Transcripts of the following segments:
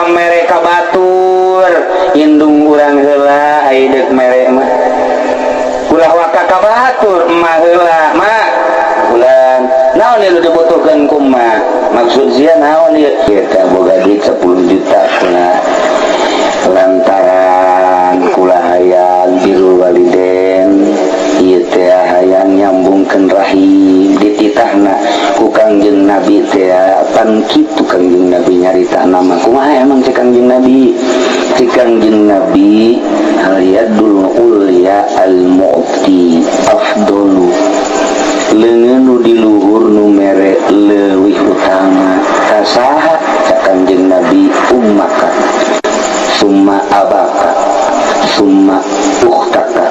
waka mere ka batur, indung urang heula. Ai deuk mere mah ulah waka ka batur, emak heula. Mak bulan, naon ieu nu dibutuhkeun ku emak? Maksud sia naon ieu? Kita boga duit 10 juta, kula lantaran kula hayang birrul waliden ieu teh, hayang nyambungkeun rahim, dititahna ku Kangjeng Nabi teh. Pan kitu Kangjeng Nabi nyarita nama. Kumaha emang cek Kangjeng Nabi? Cek Kangjeng Nabi, al yadul ulya al mu'ti afdalu, leungeun nu di luhur nu mere leuwih utama. Ka saha? Cek Kangjeng Nabi, ummaka, summa abaka, summa ukhtaka,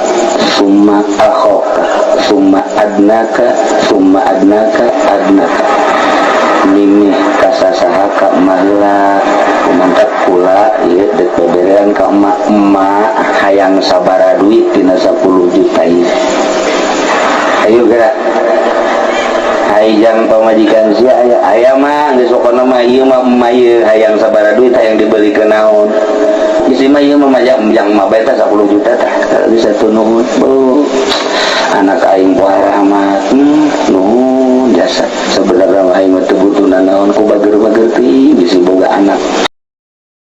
summa akhaka, summa adnaka, summa adnaka adnaka. Mimih kasasaha? Ka emak heula. Mantap, kula ieu dek beberean ka emak. Emak hayang sabara duit tina 10 juta ieu? Ayo gerak. Hayang pamajikan sia aya? Aya mah geus, pokona mah ieu mah emak ieu hayang sabara duit, hayang dibeli ke naon? Geus mah ieu mah majang jang mah bae tah 10 juta tah. Bisa nuhun. Bu, anak aing.